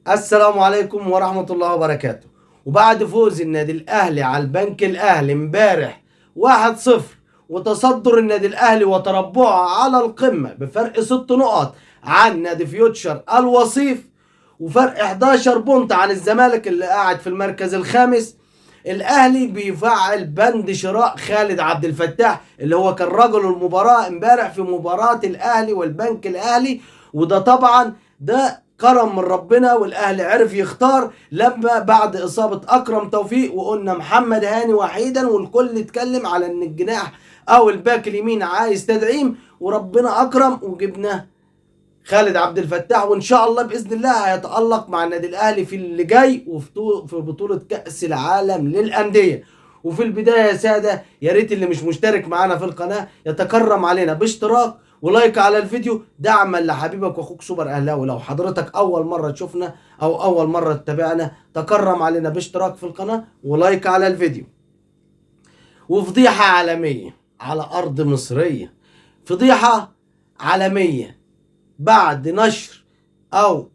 السلام عليكم ورحمة الله وبركاته. وبعد فوز النادي الأهلي على البنك الأهلي امبارح 1-0 وتصدر النادي الأهلي وتربعه على القمة بفرق 6 نقط عن نادي فيوتشر الوصيف وفرق 11 بونت عن الزمالك اللي قاعد في المركز الخامس، الأهلي بيفعل بند شراء خالد عبد الفتاح اللي هو كان رجل المباراة امبارح في مباراة الأهلي والبنك الأهلي. وده طبعا ده كرم من ربنا، والأهلي عرف يختار لما بعد إصابة أكرم توفيق، وقلنا محمد هاني وحيدا، والكل اتكلم على إن الجناح أو الباك اليمين عايز تدعيم، وربنا أكرم وجبنا خالد عبد الفتاح، وإن شاء الله بإذن الله هيتألق مع النادي الأهلي في اللي جاي وفي بطولة كأس العالم للأندية. وفي البداية يا سادة، يا ريت اللي مش مشترك معانا في القناة يتكرم علينا باشتراك و like على الفيديو دعما لحبيبك واخوك سوبر اهلاوي. لو حضرتك اول مرة تشوفنا او اول مرة تتابعنا، تكرم علينا باشتراك في القناة و like على الفيديو. وفضيحه عالمية على ارض مصرية، فضيحة عالمية بعد نشر او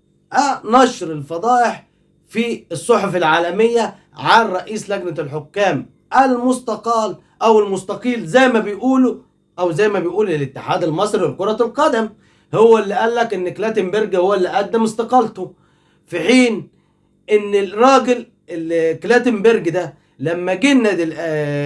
نشر الفضائح في الصحف العالمية عن رئيس لجنة الحكام المستقال او المستقيل زي ما بيقولوا، او زي ما بيقول الاتحاد المصري لكرة القدم، هو اللي قال لك ان كلاتنبرج هو اللي قدم استقالته، في حين ان الراجل اللي كلاتنبرج ده لما جه النادي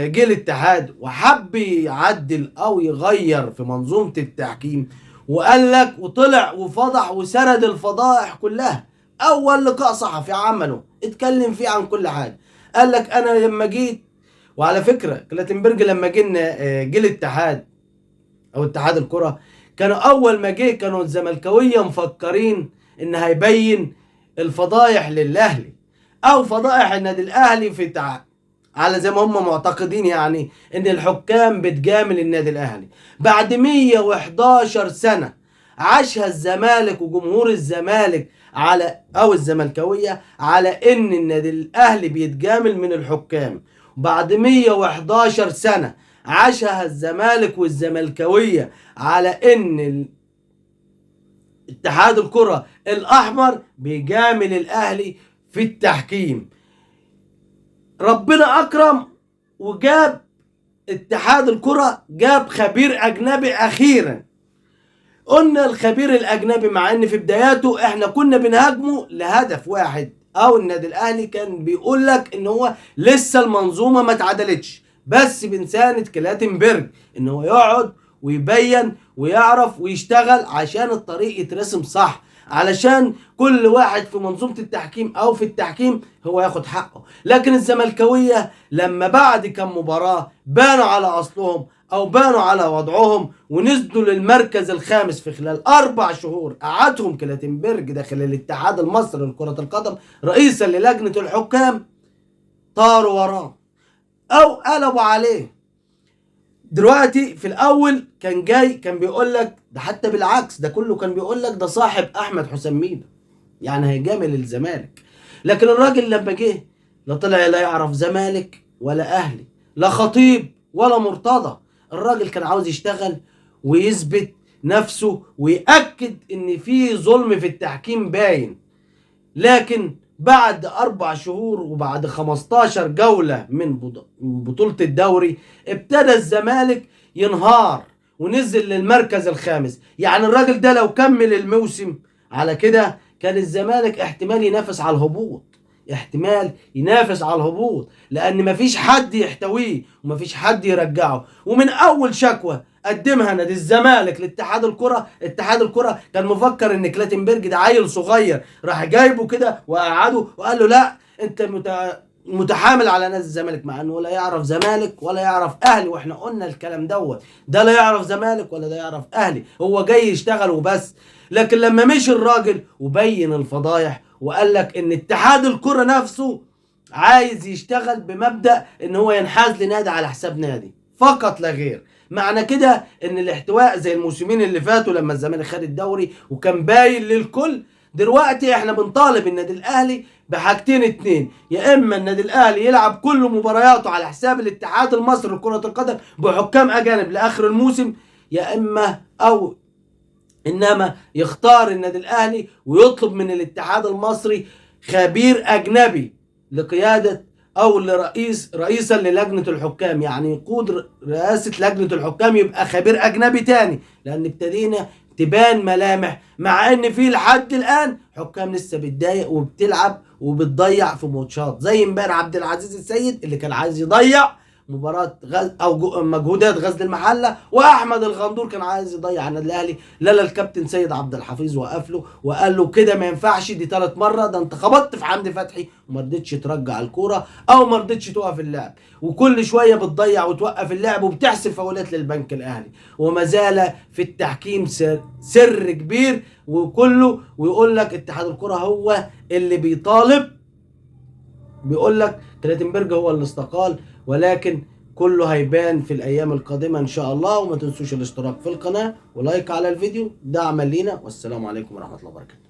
جه الاتحاد وحب يعدل او يغير في منظومة التحكيم، وقال لك وطلع وفضح وسرد الفضائح كلها. اول لقاء صحفي عمله اتكلم فيه عن كل حاجة، قال لك انا لما جيت، وعلى فكرة كلاتنبرج لما جه الاتحاد او اتحاد الكرة، كانوا اول ما جه كانوا الزملكاويه مفكرين ان هيبين الفضايح للاهلي او فضائح النادي الاهلي في على زي ما هم معتقدين، يعني ان الحكام بتجامل النادي الاهلي. بعد 111 سنة عاشها الزمالك وجمهور الزمالك على او الزملكاويه على ان النادي الاهلي بيتجامل من الحكام. بعد 111 سنة عاشها الزمالك والزملكاوية على ان اتحاد الكرة الاحمر بيجامل الاهلي في التحكيم. ربنا اكرم وجاب اتحاد الكرة، جاب خبير اجنبي اخيرا. قلنا الخبير الاجنبي مع ان في بداياته احنا كنا بنهاجمه لهدف واحد، او النادي الاهلي كان بيقول لك ان هو لسه المنظومة ما اتعدلتش، بس بنساند كلاتنبرج ان هو يقعد ويبين ويعرف ويشتغل عشان الطريق يترسم صح، علشان كل واحد في منظومة التحكيم او في التحكيم هو ياخد حقه. لكن الزملكاوية لما بعد كم مباراة بانوا على اصلهم او بانوا على وضعهم ونزلوا للمركز الخامس في خلال 4 شهور قعدهم كلاتنبرج داخل الاتحاد المصري لكرة القدم رئيسا للجنة الحكام، طاروا وراه او قلبوا عليه. دلوقتي في الاول كان جاي كان بيقول لك ده، حتى بالعكس ده كله كان بيقول لك ده صاحب احمد حسام ميدو، يعني هيجامل الزمالك. لكن الراجل لما جه لا طلع لا يعرف زمالك ولا اهلي، لا خطيب ولا مرتضى. الراجل كان عاوز يشتغل ويثبت نفسه ويأكد ان في ظلم في التحكيم باين. لكن بعد 4 شهور وبعد 15 جولة من بطولة الدوري ابتدى الزمالك ينهار ونزل للمركز الخامس. يعني الراجل ده لو كمل الموسم على كده كان الزمالك احتمال ينافس على الهبوط، احتمال ينافس على الهبوط، لأن مفيش حد يحتويه ومفيش حد يرجعه. ومن أول شكوى قدمها نادي الزمالك لاتحاد الكرة، اتحاد الكرة كان مفكر ان كلاتنبرج ده عيل صغير، راح جايبه كده وقعده وقال له لا انت متحامل على نادي الزمالك، مع انه لا يعرف زمالك ولا يعرف اهلي. واحنا قلنا الكلام دوت، ده لا يعرف زمالك ولا ده يعرف اهلي، هو جاي يشتغل وبس. لكن لما مشي الراجل وبين الفضايح وقال لك ان اتحاد الكرة نفسه عايز يشتغل بمبدأ ان هو ينحاز لنادي على حساب نادي فقط لا غير، معنى كده ان الاحتواء زي الموسمين اللي فاتوا لما الزمالك خد الدوري وكان باين للكل. دلوقتي احنا بنطالب النادي الاهلي بحاجتين اتنين، يا اما النادي الاهلي يلعب كل مبارياته على حساب الاتحاد المصري لكرة القدم بحكام اجانب لاخر الموسم، يا اما او انما يختار النادي الاهلي ويطلب من الاتحاد المصري خبير اجنبي لقيادة او لرئيس رئيسا للجنة الحكام، يعني يقود رئاسة لجنة الحكام يبقى خبير اجنبي تاني، لان ابتدينا تبان ملامح، مع ان في لحد الان حكام لسه بتضايق وبتلعب وبتضيع في ماتشات، زي امبارح عبد العزيز السيد اللي كان عايز يضيع مباراة غز او مجهودات غزل المحلة، واحمد الغندور كان عايز يضيع النادي الاهلي، لا الكابتن سيد عبد الحفيظ وقف له وقال له كده ما ينفعش، دي ثالث مرة، ده انت خبطت في حمدي فتحي وما رضيتش ترجع الكورة او ما رضيتش توقف اللعب، وكل شوية بتضيع وتوقف اللعب وبتحسب فاولات للبنك الاهلي، وما زال في التحكيم سر كبير وكله، ويقول لك اتحاد الكره هو اللي بيطالب، بيقول لك كلاتنبرج هو اللي استقال، ولكن كله هيبان في الايام القادمة ان شاء الله. وما تنسوش الاشتراك في القناة و like على الفيديو دعما لينا، والسلام عليكم ورحمة الله وبركاته.